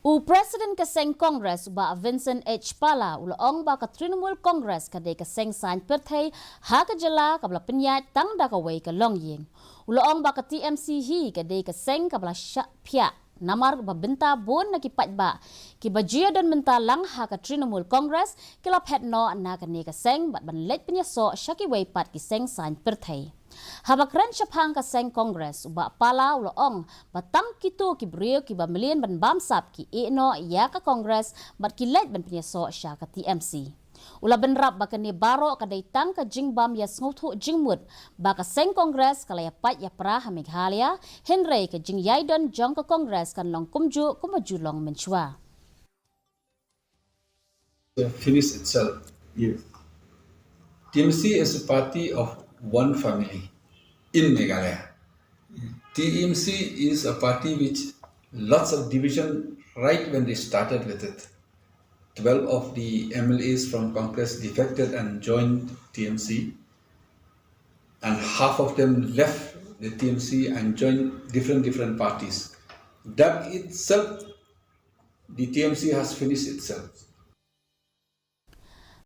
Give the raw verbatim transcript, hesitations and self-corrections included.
U President ka seng Congress, u Bah Vincent H Pala, u la ong ba ka Trinamool Congress ka dei ka seng saiñ pyrthei ha ka jylla kaba la pynïaid tang da kawei ka longïing. U la ong ba ka T M C hi ka dei ka seng kaba la shah phiah namar ba bynta bun na ki paidbah kiba ju ïadon bynta lang ha ka Trinamool Congress ki la phet noh na kane ka seng bad ban leit pynïasoh sha kiwei pat ki seng saiñ pyrthei. Haba kren shaphang ka seng Congress, u Bah Pala u la ong ba tang kito ki briew kiba mlien ban bamsap ki ïeh noh ïa ka Congress bad ki leit ban pynïasoh sha ka T M C. U la bynrap ba kane baroh ka dei tang ka jingbym ïasngewthuh jingmut ba ka seng Congress ka la ïapait ïapra ha Meghalaya, hynrei ka jingïaidon jong ka Congress kan long kumjuh kumba ju long mynshuwa. Finish itself. Yes. T M C is a party of one family in Meghalaya. T M C is a party which lots of division right when they started with it. Twelve of the M L As from Congress defected and joined T M C. And half of them left the T M C and joined different, different parties. That itself, the T M C has finished itself.